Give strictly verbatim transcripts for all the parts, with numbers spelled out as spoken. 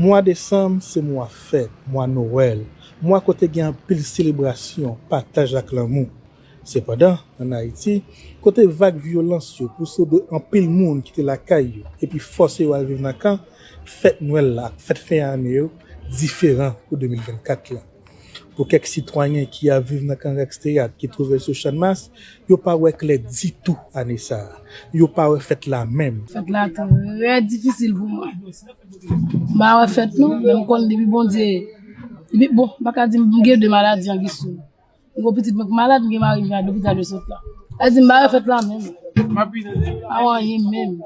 Mwa desanm se mwa fèt, mwa Nwèl, mwa kote gen anpil selebrasyon, pataj ak lanmou. Sepandan, ann Ayiti, kote vag vyolans yo pouse anpil moun kite lakay yo epi fòse yo al viv nan kan, fèt Nwèl la ak fèt fen ane yo diferan pou de mil vennkat la. Pou kèk sitwayen ki ap viv nan kan Rex Théâtre ki twouve l sou Channmas, yo pa wè klè ditou ane sa a. Yo pa wè fèt la menm. Fèt la trè difisil pou mwen. M pa wè fèt non, men m konn depi Bondye, depi, bon, m pa ka di m gen de maladi an Gisou. M gen pitit mwen ki malad, m gen mari m ki al lopital yo sot la. Sa di m pa wè fèt la menm. Pa wè anyen menm.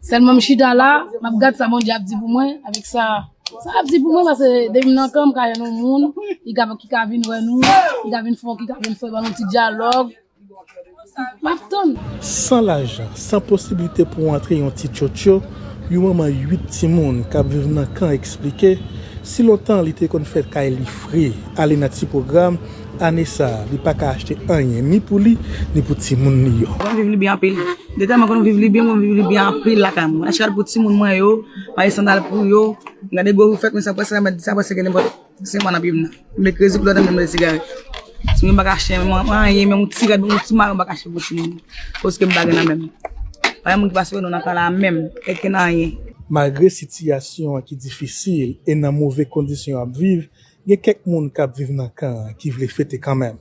Sèlman m chita la, m ap gad sa Bondye ap di pou mwen, avèk sa, sa ap di pou mwen, paske depi m nan kan, m ka jwenn yon moun ki ka, ki ka vin wè nou, ki ka vin fè, ki ka vin fè ban nou ti dyalòg. M ap tann. San lajan, san posiblite pou antre yon ti tchotcho, yon manman uit timoun k ap viv nan kan eksplike, si lontan li te konn fè kay li fre, ale nan ti pwogram, ane sa a, li pa ka achte anyen ni pou li, ni pou timoun li yo. Mwen viv li byen anpil. Detèlman konn viv li byen, mwen viv li byen anpil lakay mwen. Achte kado pou timoun mwen yo, m achte sandal pou yo, m gade gwo jou fèt, men sa prèske, sa prèske gen nenpòt senk mwa n ap viv nan. M vle krezi koulè nan menm sigarèt. Si mwen pa ka achte menm anyen, menm yon ti rad, yon ti mayo, m pa ka achte pou timoun. Paske m pa gen nan menm. Pa gen moun ki pase wè nou nan kan la menm, èk gen anyen. Malgre sitiyasyon an ki difisil e nan move kondisyon y ap viv, gen kèk moun k ap viv nan kan an ki vle fete kanmenm.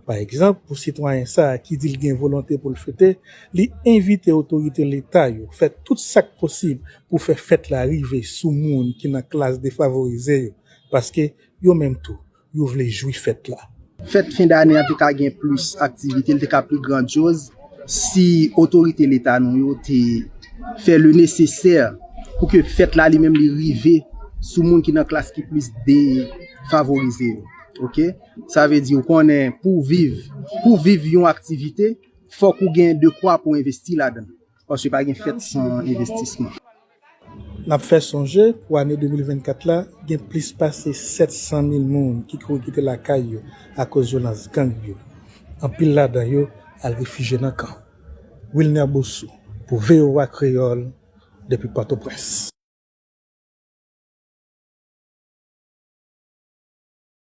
Pa egzanp, pou sitwayen sa a ki di l gen volonte pou l fete, li envite otorite Leta yo fè tout sa k posib pou fè fèt la rive sou moun ki nan klas defavorize yo, paske yo menm tou, yo vle jwi fèt la. Fèt fen dane an te ka gen plis aktivite, li te ka pi grandyoz si otorite Leta nou yo te fè le nesesè pou ke fèt la li menm li rive sou moun ki nan klas ki plis defavorize yo. Oke? Sa vle di, ou konnen, pou viv, pou viv yon aktivite, fòk ou gen dekwa pou envesti ladan l. Paske pa gen fèt san envestisman. N ap fè sonje, pou ane de mil vennkat la, gen plis pase sèt san mil moun ki kouri kite lakay yo akoz vyolans gang yo. Anpil ladan yo al refijye nan kan. Wilner Bossoux, pou V O A Kreyòl, depi Pòtoprens.